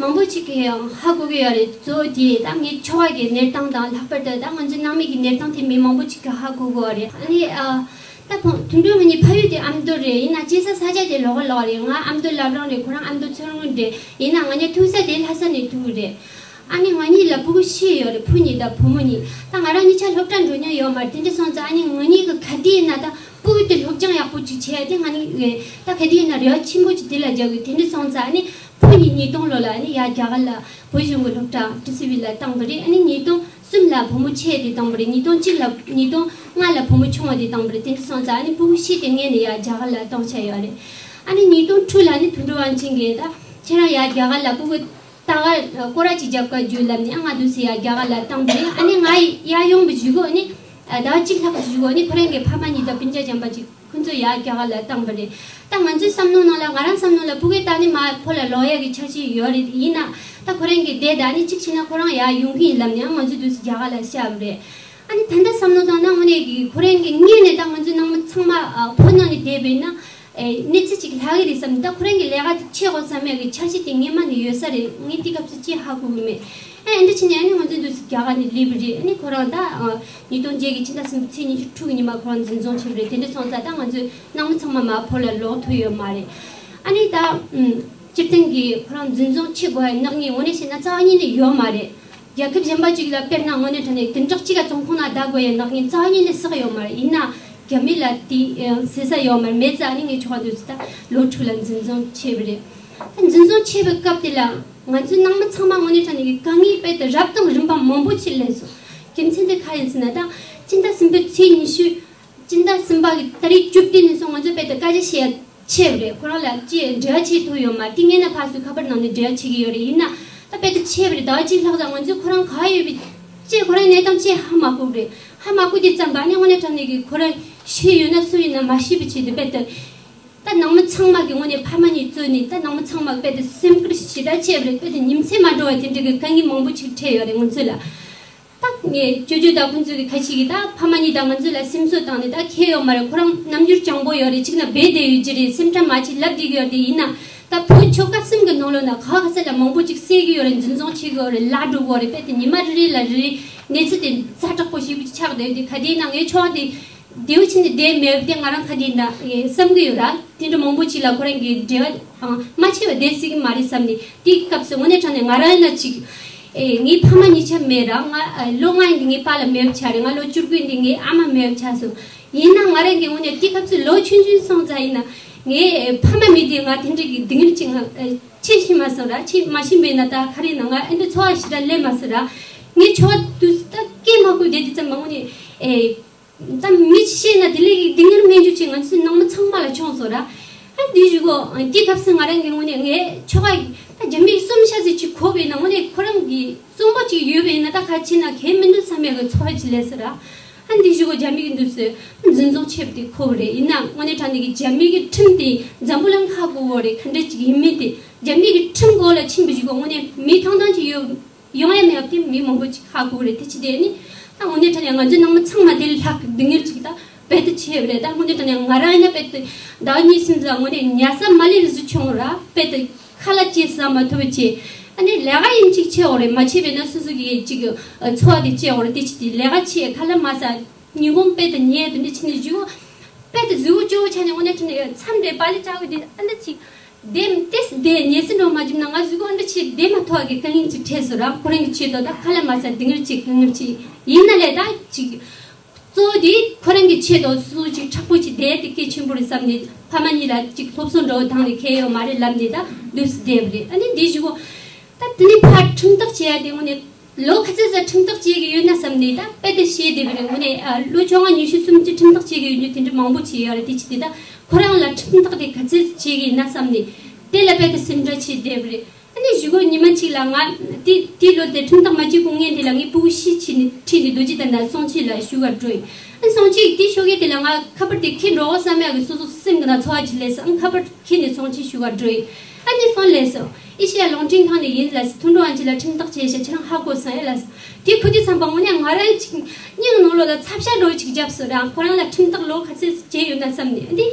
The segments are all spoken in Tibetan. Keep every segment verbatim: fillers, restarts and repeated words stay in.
མང་པོ་ཅིག་གིས་ཡང་ཧ་གོ་གི་ཡོད་རེད། གཙོ་བོ་དེ་ད་ངའི་ཁྱོ་ག་གི་གནས་སྟངས་དང་། ལྷག་པར་དུ་ད་ང་ཚོའི་ནང་མི་གི་གནས་སྟངས་དེ་མི་མང་པོ་ཅིག་གིས་ཧ་གོ་གི་ཡོད་རེད། ཨ་ནི་ཨ། ད་ཕོ་དུད་འགྲོ་ང་གཉིས་ཕ་ཡུལ་དེ་ཨ་མདོ་རེད། ཡིན་ན་སྐྱེས་ས་ས་ཆ་དེ་ལོགས་ལོགས་རེད། ང་ཨ་མདོ་བླ་བྲང་རེད། ཁོ་རང་ཨ་མདོ་མཚོ་སྔོན་རེད། ཡིན་ན་ང་གཉིས་ཐུག་ས་དེ་ལྷ་ས་ནས་ཐུག་གི་རེད། ཨ་ནི་ང་གཉིས་ལ་ཕྲུ་གུ་བཞི་ཡོད་རེད། བུ་གཉིས་དང་བུ་མོ་གཉིས། ད་ང་རང་གཉིས་ཆ་སློབ་གྲྭ་འགྲོ་མྱོང་ཡོད་མ་རེད། དེ་འདྲ་སོང་ཙང་ཨ་ནི་ང་གཉིས་ཀྱི་ག་དུས་ཡིན་ན་ད་ཕྲུ་གུ་དེ་སློབ་སྦྱོང་ཡག་པོ་ཅིག་བྱས་ཏེ། ང་གཉིས་ད་ག་དུས་ཡིན་ན་རེ་བ་ཆེན་པོ་ཅིག་དེ་ལ་རྒྱག་གི། དེ་འདྲ་སོང་ཙང་ཨ་ནི་ཕྲུ་གུ་གཉིས་ཉིས་སྟོང་ལོ་ལ་ཨ་ནི་ཡར་རྒྱ་གར་ལ་བོད་གཞུང་གི་སློབ་གྲྭ་ཊི་སི་ཝི་ལ་བཏང་བ་རེད། ཨ་ནི་ཉིས་སྟོང་གསུམ་ལ་བུ་མོ་ཆེ་དེ་བཏང་བ་རེད། ཉིས་སྟོང་གཅིག་ལ་ཉིས་སྟོང་ལྔ་ལ་བུ་མོ་ཆུང་བ་དེ་བཏང་བ་རེད། དེ་འདྲ་སོང་ཙང་ཨ་ནི་ཕྲུ་གུ་བཞི་དེ་སྔོན་ནས་ཡར་རྒྱ་གར་ལ་བཏང་བཞག་ཡོད་རེད། ཨ་ནི་ཉིས་སྟོང་དྲུག་ལ་ནི་དུད་འགྲོ་དབང་ཆེན་གྱིས་ད་ཁྱེད་རང་ཡར་རྒྱ་གར་ལ་ཕྲུ་གུ་ད་ག་སྐོར་ར་ཅིག་རྒྱབ་ཀ་རྒྱུ་ལབ་ནས་ང་འདུག་སེ་ཡར་རྒྱ་གར་ལ་བཏང་བ་རེད། ཨ་ནི་ང་ཡར་ཡོང་བའི་གཞུག་གུ་ནི་ཟླ་བ་གཅིག་ལྷག་གི་གཞུག་གུ་ནི་ཁོ་རང་གི་ཕ་མ་གཉིས་དང་སྤུན་ཀྱག་རྐྱང་པ་ཅིག་ཁོ་ཚོ་ཡར་རྒྱ་གར་ལ་བཏང་བ་རེད། ད་ང་ཚོའི་བསམ་བློ་ནང་ལ། ང་རང་བསམ་བློ་ལ་ཕྲུ་གུ་ད་ནི་མར་བོད་ལ་ལོག་ཡག་གི་འཆར་གཞི་ཡོད་རེད། ཡིན་ན་ད་ཁོ་རང་གི་བསྡད་ད་ནི་གཅིག་བྱས་ན་ཁོ་རང་ཡར་ཡོང་གི་ཡིན་ལབ་ནས་ང་ཚོ་འདུག་སེ་རྒྱ་གར་ལ་བཞག་པ་རེད། ཨ་ནི་ད་ལྟ་བསམ་བློ་བཏང་ན་དངོས་གནས་ཀྱི་ཁོ་རང་གི་སྔོན་ནས་ད་ང་ཚོའི་ནང་མི་ཚང་མ་ཨ་བོད་ནང་ནས་བསྡད་པ་ཡིན་ན་ཨེ་གནས་ཚུལ་ཅིག་ལྷག་གི་རེད་བསམ་ནས། ད་ཁོ་རང་གི་ལས་ཀ་དེ་བྱེད་དགོས་བསམ་ཡག་གི་འཆར་གཞི་དེ་སྔོན་མ་ནས་ཡོད་ས་རེད། ངས་དེ་སྐབས་སུ་ཅིག་ཧ་གོ་གི་མེད། ཨ་འདི་ཕྱིན་ནས་ཨ་ནི་ང་ཚོ་འདུག་སེ་རྒྱ་གར་ནས་སླེབས་པ་རེད། ཨ་ནི་ཁོ་རང་ད་ཨ་ཉིས་སྟོང་བརྒྱད་ཀྱི་ཕྱི་ཟླ་གསུམ་པའི་ཚེས་ཉི་ཤུ་དྲུག་གི་ཉི་མ་ཁོ་རང་འཛིན་བཟུང་བྱས་པ་རེད། དེ་འདྲ་སོང་ཙང་ད་ང་ཚོའི་ནང་མི་ཚང་མ་མར་བོད་ལ་ལོག་ཐུབ་ཡོད་མ་རེད། ཨ་ནི་ད་ཨུམ་སྤྱིར་བཏང་གི་ཁོ་རང་འཛིན་བཟུང་བྱེད་དགོས་ཡག་ནག་ཉེས་དངོས་གནས་བཤད་ན་རྩ་བ་ཉིད་ནས་ཡོད་མ་རེད། རྒྱལ་ཁབ་གཞན་པ་ཅིག་ལ་དཔེར་ན་དངོས་གནས་དྲང་གནས་བདུན་ཕྲག་གཅིག་ག་བཙོན་ཁང་ནང་བསྡད་དགོས་ཡག་ནག་ཉེས་རྩ་བ་ཉིད་ནས་བསགས་ཡོད་མ་རེད། ཡིན་ན་རྒྱ་མི་ལ་དེ་ཨེ་ཟེར་ས་ཡོད་མ་རེད། མེད་ཙང་ཨ་ནི་ངའི་ཁྱོ་ག་འདུག་སེ་ད་ལོ་དྲུག་ལ་འཛིན་བཟུང་བྱས་པ་རེད། ད་འཛིན་བཟུང་བྱས་པའི་སྐབས་དེ་ལ་ང་ཚོའི་ནང་མི་ཚང་མ་དངོས་གནས་དྲང་གནས་ཀྱི་དཀའ་ངལ་དཔེ་དེ་རབ་དང་རིམ་པ་མང་པོ་ཅིག་སླེབས་སོང་། རྒྱུ་མཚན་དེ་ག་རེ་ཡིན་ཟེར་ན། ད་སྤྱི་ཟླ་གསུམ་པའི་ཚེས་ཉི་ཤུ། སྤྱི་ཟླ་གསུམ་པ་གི་ཏ་རིག་བཅུ་བདུན་ནས་བཟུང་ང་ཚོ་དཔེ་དེ་སྐད་ཆ་བཤད་ཆེ་བ་རེད། ཁོ་རང་ལ་ཅི་འབྲེལ་བ་བྱེད་ཐུབ་ཡོད་མ་རེད། དེ་སྔོན་ན་ཕར་ཚུར་ཁ་པར་ནང་ནས་འབྲེལ་བ་བྱེད་ཀྱི་ཡོད་རེད། ཡིན་ན་ད་དཔེ་དེ་ཆེ་བ་རེད། ཟླ་བ་གཅིག་ལྷག་ཙམ་ང་ཚོས་ཁོ་རང་ག་ཡོད་པའི་ཅི་ཁོ་རང་གནས་སྟངས་ཅི་ཧ་མ་གོ་བ་རེད། ཧ་མ་གོ་དུས་ཙམ་པ་ནས་དངོས་གནས་དྲང་གནས་ཀྱི་ཁོ་རང་ཤི་ཡོད་ན་སུ་ཡིན་ན་མ་ཤེས་པའི་ཆེད་དུ་དཔེ་དེ་ད་ནང་མི་ཚང་མ་གི་དངོས་གནས་ཕ་མ་གཉིས་གཙོས་ནས་ད་ནང་མི་ཚང་མ་དཔེ་དེ་སེམས་ཁུར་ཞེ་དྲག་ཆེ་བ་རེད། དཔེ་དེ་ཉིན་མཚན་མ་འགྲོ་བ་དེ་འདྲ་གི་དཀའ་ངལ་མང་པོ་ཅིག་འཕྲད་ཡོད་རེད་ང་ཚོ་ལ། ད་ངས་ཅོ་ཅོ་དང་ཁོང་ཚོ་གི་ཁ་ཤས་ཀྱིས་ད་ཕ་མ་གཉིས་དང་ང་ཚོ་ལ་སེམས་གསོ་བཏང་ནས། ད་ཁྱད་ཡོད་མ་རེད། ཁོ་རང་རྣམ་འགྱུར་སྤྱང་པོ་ཡོད་རེད། གཅིག་ན་སྦས་བསྡད་ཡོད་ཀྱི་རེད། སེམས་ཁྲལ་མ་བྱེད་ལབ་བསྡད་ཀྱི་ཡོད་རེད། ཡིན་ན་ད་བོད་ཆོལ་ཁ་གསུམ་གྱི་ནང་ལོགས་ན་ག་ག་ས་ལ་མང་པོ་ཅིག་བསད་ཀྱི་ཡོད་རེད། འཛིན་བཟུང་བྱེད་ཀྱི་ཡོད་རེད། ལག་འགྲོ་གི་ཡོད་རེད། དཔེ་དེ་ཉི་མ་རེ་རེ་ལ་རེ་རེ་གནས་ཚུལ་དེ་ཛ་དྲག་པོ་ཞེ་པོ་ཅིག་ཆགས་བསྡད་ཡོད་དེ། ག་དེ་ན་ངའི་ཁྱོ་ག་དེ་བདེ་བོ་ཅིག་ནས་བསྡད་མེད་པ་དེ་ང་རང་ག་དེ་ན་བསམ་གྱི་ཡོད་ར། དེ་འདྲ་མང་པོ་ཅིག་ལ་ཁོ་རང་གི་འབྲེལ་བ་མ་ཆེ་བ་བསྡད་སྲིད་ཀྱི་མ་རེད་བསམ་ནས། དེའི་སྐབས་སུ་དངོས་གནས་དྲང་གནས་ང་རང་ཡིན་ན་ཅིག་ཨེ་ངའི་ཕ་མ་གཉིས་ཆ་མེད་ར། ང་ཨ་ལོ་ལྔ་ཡིན་དུས་ངའི་པཱ་ལགས་མེད་པ་ཆགས་རེད། ང་ལོ་བཅུ་དགུ་ཡིན་དུས་ངའི་ཨ་མ་མེད་པ་ཆགས་སོང་། ཡིན་ན་ང་རང་གི་དངོས་གནས་དེའི་སྐབས་སུ་ལོ་ཆུང་ཆུང་སོང་ཙང་ཡིན་ན་ངའི་ཨེ་ཕ་མ་མེད་དུས་ང་དེ་འདྲ་གི་སྡུག་བསྔལ་ཅིག་ང་ཨེ་ཆེ་ཤེས་མ་སོང་ར། ཆེ་མ་ཤེས་པས་ན་ད་ག་རེ་ན་ང་ཨེ་འདྲ་ཚོར་བ་ཞེ་དྲག་སླེབས་མ་སོང་ར། ངའི་ཁྱོ་ག་དུས་སུ་ད་སྐད་མ་གོ་བསྡད་དུས་ཙམ་མ་དངོས་གནས་ཨེ། ད་མི་ཤེས་ན་དེ་ལས་ཀྱི་སྡུག་བསྔལ་མེད་རྒྱུ་ཅིག་ང་ཚོའི་ནང་མི་ཚང་མ་ལ་བྱུང་སོང་ར། ཨ་འདི་བཞུགས་གོ། དེའི་སྐབས་སུ་ང་རང་གི་དངོས་གནས་ངའི་ཁྱོ་ག་ད་རྒྱ་མིའི་གསུམ་ཤ་ཟིག་ཅིག་གོ་བས་ན་དངོས་གནས་ཁོ་རང་གི་གསོན་པོ་ཅིག་ཡོད་པས་ན་ད་ག་ཕྱིན་ན་གལ་མི་འདུག་བསམ་ཡག་གི་ཚོར་བ་ཅིག་སླེབས་སོང་ར། ཨ་འདི་བཞུགས་གོ། རྒྱ་མི་གི་འདུག་སེ་འཛིན་བཟུང་བྱས་པ་དེ་གོ་བ་རེད། ཡིན་ན་དངོས་གནས་དྲང་གནས་ཀྱི་རྒྱ་མི་གི་ཁྲིམས་དེ་འཛམ་བུ་གླིང་ཁག་གི་འོག་རེད། ག་འདྲ་ཅིག་ཡིན་མིན་དེ་རྒྱ་མི་གི་ཁྲིམས་འོག་ལ་ཕྱིན་པ་བཞུགས་གོ། དངོས་གནས་མི་ཐང་ཐང་ཅིག་ཡོད། ཡོང་ཡ་མེད་པ་དེ་མི་མང་པོ་ཅིག་ཧ་གོ་གི་རེད། དེ་ཅི་སྟེ་ནི་ད་དངོས་གནས་དྲང་གནས་ང་ཚོའི་ནང་མི་ཚང་མ་དེ་ལས་ལྷག་གི་སྡུག་བསྔལ་ཅིག་ད་དཔེ་དེ་ཆེ་བ་རེད། ད་དངོས་གནས་དྲང་གནས་ང་རང་ཡིན་ན་དཔེ་དེ་ཟླ་གཉིས་གསུམ་ཙམ་དངོས་གནས་ཉལ་ས་མ་ལུས་པ་ཟིག་བྱུང་ར། དཔེ་དེ་ཁ་ལག་ཅིག་ཟ་མ་ཐུབ་པ་བྱས། ཨ་ནི་ལས་ཀ་ཡིན་ཅིག་བྱེད་འོ་རེད། མ་བྱས་པས་ན་སོ་སོ་གི་ཅིག་འཚོ་བ་དེ་བྱེད་འོ་རེད། དེ་ཅི་སྟེ་ལས་ཀ་བྱས་ཁ་ལག་མ་ཟ། ཉིན་གུང་དཔེ་དེ་ཉལ་དེ་འདྲ་བྱས་ནས་བཞུགས། དཔེ་དེ་གཟུགས་པོ་སྐྱོ་བོ་ཆགས་ནས་དངོས་གནས་དྲང་གནས་མཚམས་རེ་པ་ལི་བྲག་གི་དེ་ཨ་འདྲ་ཅིག་དེ་ཏིས་དེ་ཉལ་སྲིད་འགྲོ་མ་བཅུག་ན་ང་གཟུགས་པོ་འདི་ཆེ་བསྡད་མ་ཐུབ་གི་དཀའ་ངལ་ཅིག་འཕྲད་སོང་ར། ཁོ་རང་གི་ཆེད་དུ་ད་ཁ་ལ་མ་ཟ་སྡུག་བསྔལ་ཅིག་དཀའ་ངལ་ཅིག་ཡིན་ན་ལས་ད་ཅིག་གཙོ་བོ་དེ་ཁོ་རང་གི་ཆེད་དུ་སུ་ཅིག་མཁྲེགས་པོ་ཅིག་བསྡད་དེ་གལ་ཆེན་པོ་རེད་བསམ་ནས་ཕ་མ་གཉིས་ལ་ཅིག་སློབ་གསོ་འདྲ་བོ་བཏང་ནས་ཁེལ་ཡོད་མ་རེད་ལབ་ནས་ད་འདུག་སེ་བསྡད་པ་རེད། ཨ་ནི་འདི་བཞུགས་གོ། ད་དེ་ནས་ཕར་ཁྲིམས་ཐག་བཅད་ཡ་དེ་དངོས་གནས། ལོ་ག་ཚོད་ཙམ་ཁྲིམས་ཐག་བཅད་ཀྱི་ཡོད་ན་བསམ་ནས་ད་དཔེ་དེ་བཤད་བསྡད་པ་རེད། དངོས་གནས་ཨ་ལོ་བཅོ་ལྔ་ཉི་ཤུ་སུམ་ཅུ་ཁྲིམས་ཐག་བཅད་ཀྱི་ཡོད་རྒྱུ་དེ་འདྲ་མང་པོ་བྱས་ཡོད་རེད། དེ་ཅི་སྟེ་ད་ཁོ་རང་ལ་ཁྲིམས་ཐག་དེ་ག་ཚོད་བཅད་ཀྱི་ཡིན་ན་བསམ་ནས་དེ་ལ་དཔེ་དེ་སེམས་ཁྲལ་བྱས་བསྡད་པ་རེད། ཨ་ནི་གཞུག་གུ་ཉི་མ་གཅིག་ལ་ང་དེ་དེ་ལོ་དེ་ཁྲིམས་ཐག་མ་བཅད་གོང་སྔོན་དེ་ལ་ངའི་ཕྲུ་གུ་བཞི་ཁྲིད་ནས་ཁྲིད་ནས་རྡོ་རྗེ་གདན་དང་སྲོང་བཙན་ལ་བཞུགས་ག་འགྲོ་ཡིན། ཨ་ནི་སྲོང་བཙན་དེ་ཤོག་གེ་དེ་ལ་ང་ཁ་པར་དེ་ཁྱེར་འགྲོ་བསམ་ཡག་གི་སོ་སོ་སེམས་ཀྱི་ནང་ཚོར་བ་ཅིག་སླེབས་སོང་། ཨ་ནི་ཁ་པར་ཁྱེར་ནས་སྲོང་བཙན་བཞུགས་ག་འགྲོ་ཡིན། ཨ་ནི་ཕོན་སླེབས་སོང་། ཨེ་ཤེ་ཡ་རླུང་འཕྲིན་ཁང་ནས་ཡིན་ལགས་སོ། དུད་འགྲོ་དབང་ཕྱུག་ལ་ཁྲིམས་ཐག་བཅད་ཤག་ཁྱེད་རང་ཧ་གོ་སོང་ཨེ་ལགས་སོ། དེ་གོ་དུས་ཙམ་པ་དངོས་གནས་ང་རང་ཅིག་སྙིང་ནང་ལོགས་ལ་ཚབ་ཤ་འདྲ་བོ་ཅིག་བརྒྱབ་སོང་ར། ཁོ་རང་ལ་ཁྲིམས་ཐག་ལོ་ག་ཚོད་བཅད་ཡོད་ན་བསམ་ནས། ཨ་ནི་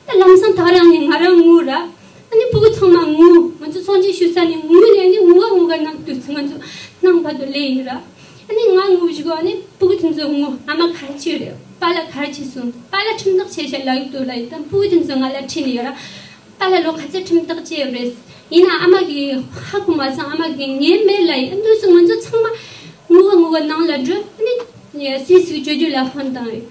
ད་ལམ་སང་ད་རང་ནི་ང་རང་ངུ་ར། ཨ་ནི་ཕྲུ་གུ་ཚང་མ་ངུ། ཚོ་སངས་རྒྱས་ཞུ་ས་ནས་ངུས་ནས་ནི་ངུ་ག་ངུ་ག་ནང་དུས་ཚོད་ང་ཚོ་ནང་བར་དུ་ལས་ཡིན་ར། ཨ་ནི་ང་ངུ་བཞུགས་ཨ་ནི་སྤུ་གུ་དེ་ཚོ་ངུ་ཨ་མ་ག་རེ་བྱས་རེད། པཱ་ལགས་ག་རེ་བྱས་སོང་། པཱ་ལགས་ཁྲིམས་ཐག་བཅད་ཤག་ལབ་ཀྱི་འདུག་ལབ་ཡིན། ད་སྤུ་གུ་དེ་ཚོ་ང་ལ་ཁྲིད་ནས་ཡོད་ར། པཱ་ལགས་ལོ་ག་ཚོད་ཁྲིམས་ཐག་བཅད་ཡོད་རེད། ཡིན་ན་ཨ་མ་གིས་ཧ་གོ་མ་སོང་། ཨ་མ་གིས་ངས་མེད་ལབ་ཡིན། ཨ་འདུག་སེ་ང་ཚོ་ཚང་མ་ངུ་ག་ངུ་ག་ནང་ལ་འགྲོ། ཨ་ནི་སུས་སུས་ཅོ་ཅོ་ལ་ཕོན་བཏང་རེད།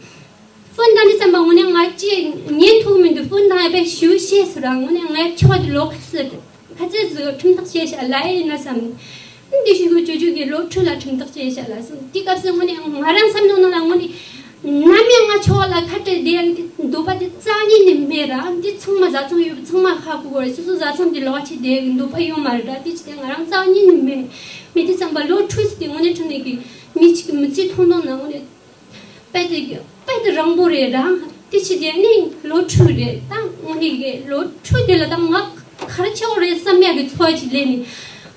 ཕོན་བཏང་དུས་ཙམ་པ་དངོས་གནས་ང་ཅིག་ཉན་ཐུབ་མི་འདུག་ཕོན་བཏང་ཡ་པས་ཞུ་ཤེས་སོ་ར། དངོས་གནས་ངའི་ཁྱོ་ག་དེ་ལོ་ག་ཚོད་ག་ཚོད་ཟིག་ཁྲིམས་ཐག་བཅད་ཤག་ལབ་ཡིན་ན་བསམ་ནས། འདི་ཞིག་གི་ཅོ་ཅོ་གིས་ལོ་དྲུག་ལ་ཁྲིམས་ཐག་བཅད་ཤག་ལབ་སོང་། དེ་སྐབས་སུ་དངོས་གནས་ང་རང་བསམ་བློ་ནང་ལ་དངོས་གནས་ནམ་ཡང་ང་ཁྱོ་ག་ལ་ཁ་བྲལ་བསྡད་ཡག་གི་འདོད་པ་དེ་རྩ་བ་ཉིད་ནས་མེད་ར། འདི་ཚང་མ་བཟའ་ཚང་ཡོད་པ་ཚང་མ་ཧ་གོ་གི་རེད། སོ་སོ་བཟའ་ཚང་དེ་ལོག་ཕྱིར་བསྡད་ཡག་གི་འདོད་པ་ཡོད་མ་རེད་ར། དེ་ཅི་སྟེ་ང་རང་རྩ་བ་ཉིད་ནས་མེད། མེད་དུས་ཙམ་པ་ལོ་དྲུག་ཙམ་དེ་དངོས་གནས་དྲང་གནས་ཀྱི་མི་གཅིག་གི་མི་ཚེ་ཐུང་ཐུང་ནང་དངོས་གནས། དཔེ་དེ་དཔེ་དེ་རིང་པོ་རེད་ར། དེ་ཕྱི་དེ་ནི་ལོ་དྲུག་རེད། ད་དངོས་གནས་ཀྱི་ལོ་དྲུག་དེ་ལ་ད་ང་ག་རེ་བྱེད་དགོས་རེད་བསམ་ཡག་གི་ཚོར་བ་ཅིག་སླེབས་ནས།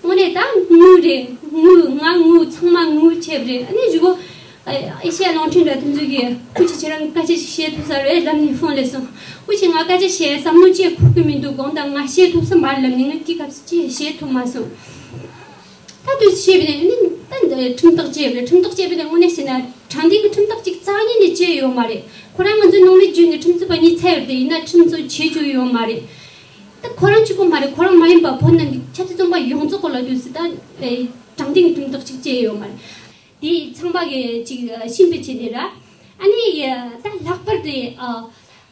དངོས་གནས་ད་ངུ་རེད། ངུ་ང་ངུ་ཚང་མ་ངུ་བྱས་པ་རེད། ཨ་ནི་གཞུག་གུ་ཨེ་ཤེ་ཡ་རླུང་འཕྲིན་འདྲ་དེ་ཚོ་གིས་སྐུ་མཁྱེན་ཁྱེད་རང་སྐད་ཆ་ཞིག་བཤད་ཐུབ་ས་རེད་ལབ་ནས་ཕོན་སླེབས་སོང་། སྐུ་མཁྱེན་ང་སྐད་ཆ་བཤད་བསམ་བློ་ཅིག་འཁོར་གི་མི་འདུག་དགོངས་དག་ང་བཤད་ཐུབ་ས་མ་རེད་ལབ་ནས་ང་དེ་སྐབས་སུ་ཅིག་བཤད་ཐུབ་མ་སོང་། ད་དུས་བཤད་པ་ནི་ད་འདི་ཁྲིམས་ཐག་བཅད་པ་རེད། ཁྲིམས་ཐག་བཅད་པ་ནི་དངོས་གནས་བཤད་ན་དྲང་བདེན་གྱི་ཁྲིམས་ཐག་ཅིག་རྩ་བ་ཉིད་ནས་བཅད་ཡོད་མ་རེད། ཁོ་རང་ང་ཚོའི་ནང་མི་རྒྱུད་ནས་ཁྲིམས་རྩོད་པ་གཉིས་ཚར་ཡོད་རེད། ཡིན་ན་ཁྲིམས་རྩོད་བྱེད་རྒྱུ་ཡོད་མ་རེད། ད་ཁོ་རང་གཅིག་པོ་མ་རེད། ཁོ་རང་མ་ཡིན་པ་བོད་ནང་གི་ཆབ་སྲིད་བཙོན་པ་ཡོངས་རྫོགས་གོ་ལ་དུས་སུ་ད་དྲང་བདེན་གྱི་ཁྲིམས་ཐག་ཅིག་བཅད་ཡོད་མ་རེད། དེ་ཚང་མ་གི་ཅིག་ཤིན་པའི་བྱས་ནས་ར། ཨ་ནི་ད་ལྷག་པར་དུ་ཨ་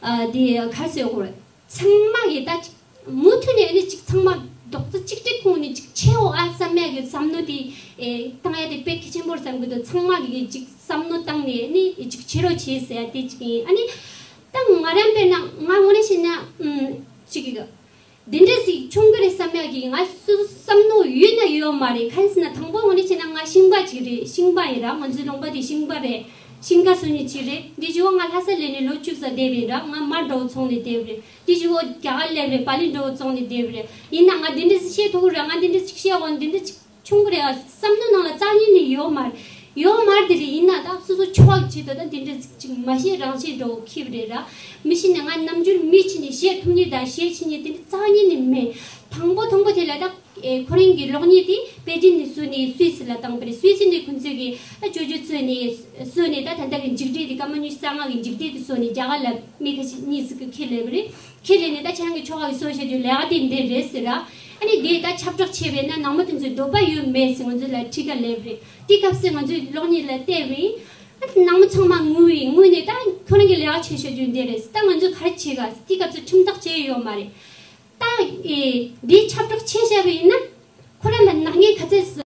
ཨ་དེ་ག་རེ་ཟེར་དགོས་རེད། ཚང་མ་གིས་ད་ཅིག་མུ་མཐུད་ནས་ནི་ཅིག་ཚང་མ་རྡོག་རྩ་གཅིག་སྒྲིལ་ཁོངས་ནས་ཅིག་ཆེའོ་ཨ་བསམ་ཡག་གི་བསམ་བློ་དེ་ཨེ་བཏང་ཡ་དེ་དཔེ་གལ་ཆེན་པོ་རེད་བསམ་གི་འདུག་ཚང་མ་གིས་ཅིག་བསམ་བློ་བཏང་ནས་ནི་ཅིག་བྱེད་རོགས་བྱེད་ཟེར་ཡ་དེ་ཅིག་ཡིན། ཨ་ནི་ད་ང་རང་དཔེར་ན་ང་དངོས་གནས་བཤད་ན་ཨུམ་ཅིག་གི་འདི་འདྲ་ཞིག་བྱུང་གི་རེད་བསམ་ཡག་གི་ང་སུ་བསམ་བློ་ཡོད་ན་ཡོད་མ་རེད། གང་ཟེར་ན་དང་པོ་དངོས་གནས་བཤད་ན་ང་ཤིང་པ་ཅིག་རེད། ཤིང་པ་ཡིན་ར། ང་ཚོའི་ལུང་པ་དེ་ཤིང་པ་རེད། ཤིང་ཁ་སོ་ནི་ཅིག་རེད། འདི་ཅི་བོ་ང་ལྷ་ས་སླེབས་ནས་ལོ་བཅུ་ཙམ་བསྡད་པ་ཡིན་ར། ང་མ་འདྲ་བོ་ཚོང་ནས་བསྡད་པ་རེད། དེ་བཞིན་འོ་རྒྱ་གར་སླེབས་རེད། པ་ལི་འདྲ་བོ་བཙོང་ནས་བསྡད་པ་རེད། ཡིན་ན་ང་འདི་འདྲ་ཞིག་བཤད་ཐུབ་ཀྱི་རེད། ང་འདི་འདྲ་ཞིག་བཤད་དགོས། འདི་འདྲ་ཞིག་བྱུང་གི་རེད་ཨ་བསམ་བློ་ནང་ལ་རྩ་བ་ཉིད་ནས་ཡོད་མ་རེད། ཡོད་མ་རེད་དེ་རེད། ཡིན་ན་ད་སོ་སོ་ཆོག་གི་ཆེད་དུ་ད་འདི་འདྲ་ཞིག་མ་བཤད་རང་བཤད་འདྲ་བོ་འཁྱེར་བ་རེད་ར། མི་ཤི་ནས་ང་ནམ་རྒྱུན་མི་ཕྱི་ནས་བཤད་ཐུབ་ནི་དང་བཤད་ཕྱི་ནས་དེ་འདྲ་རྩ་བ་ཉིད་ནས་མེད། དང་པོ་དང་པོ་དེ་ལ་ད་ཨེ་ཁོ་རང་གི་གློག་བརྙན་དེ་པེ་ཅིན་ནས་བཟོས་ནས་སུད་སི་ལ་བཏང་པ་རེད། སུད་སི་ནས་ཁོང་ཚོས་ཀྱི་ཨ་ཅོ་ཅོ་བཙོས་ནས་བཟོས་ནས་ད་ད་ལྟ་གི་འཇིགས་བྲལ་དེ་སྐར་མ་ཉི་ཤུ་རྩ་ལྔ་གི་འཇིགས་བྲལ་དེ་བཟོས་ནས་རྒྱ་གར་ལ་མི་ཁ་ཤས་གཉིས་ཟིག་གི་ཁྱེར་སླེབས་པ་རེད། ཁྱེད་ལས་ནས་ད་ཁྱེད་རང་གི་ཆོ་ག་གི་སྲོལ་བཤད་རྒྱུ་ལས་ཀ་དེ་འདི་རེད་ཟེར་ར། ཨ་ནི་དེ་ད་ཁྱབ་བསྒྲགས་བྱས་པས་ན་ནང་མི་དེ་ཚོའི་འདོད་པ་ཡོད་མེད་ཟེར་ང་ཚོ་ལ་ཁྲིད་ག་སླེབས་རེད། དེ་སྐབས་སུ་ང་ཚོའི་གློག་བརྙན་ལ་བལྟས་པས། ཨ་ནི་ནང་མི་ཚང་མ་ངུ་བས་ངུས་ནས་ད་ཁོ་རང་གི་ལས་ཀ་བྱེད་བཤད་རྒྱུ་འདི་རེད། ད་ང་ཚོས་ག་རེ་བྱེད་ག་དེ་སྐབས་སུ་ཁྲིམས་ཐག་བཅད་ཡོད་མ་རེད། ད་ཨེ་འདི་ཁྱབ་བསྒྲགས་བྱས་བཞག་པ་ཡིན་ན་ཁོ་རང་ལ་ནག་ཉེས་ག་ཚད།